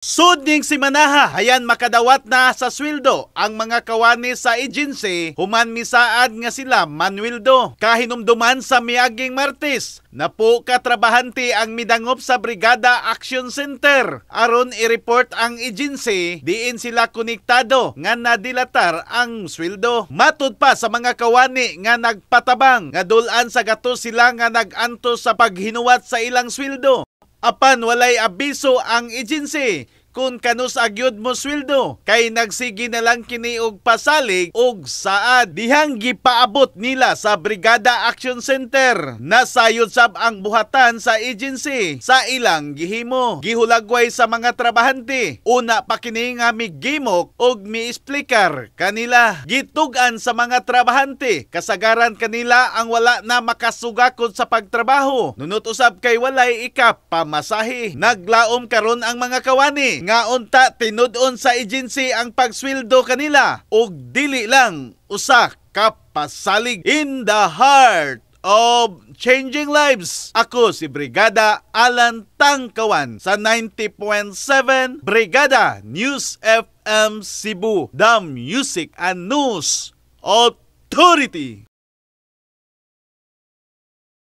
Sud ning simanaha, hayan makadawat na sa sweldo ang mga kawani sa agency human misaad nga sila manweldo. Kahinumduman sa miaging Martes, napo ka trabahante ang midangop sa Brigada Action Center aron i-report ang agency diin sila konektado nga nadilatar ang sweldo. Matud pa sa mga kawani nga nagpatabang nga dul-an sa gatos sila nga nag-antos sa paghinuwat sa ilang sweldo. Apan walay abiso ang agency kung kanus-a gyud mo sweldo kay nagsige na lang kini og pasalig og saad. Dihang gipaabot nila sa Brigada Action Center, nasayod sab ang buhatan sa agency sa ilang gihimo. Gihulagway sa mga trabahante una pa kini nga migimok og miesplikar kanila. Gitug-an sa mga trabahante, kasagaran kanila ang wala na makasugakod sa pagtrabaho nunot usab kay walay ikapamasahe. Naglaom karon ang mga kawani nga unta tinud-on sa agency ang pagsweldo kanila ug dili lang usa ka pasalig. In the heart of changing lives, ako si Brigada Alan Tangkawan sa 90.7 Brigada News FM Cebu, the Music and News Authority.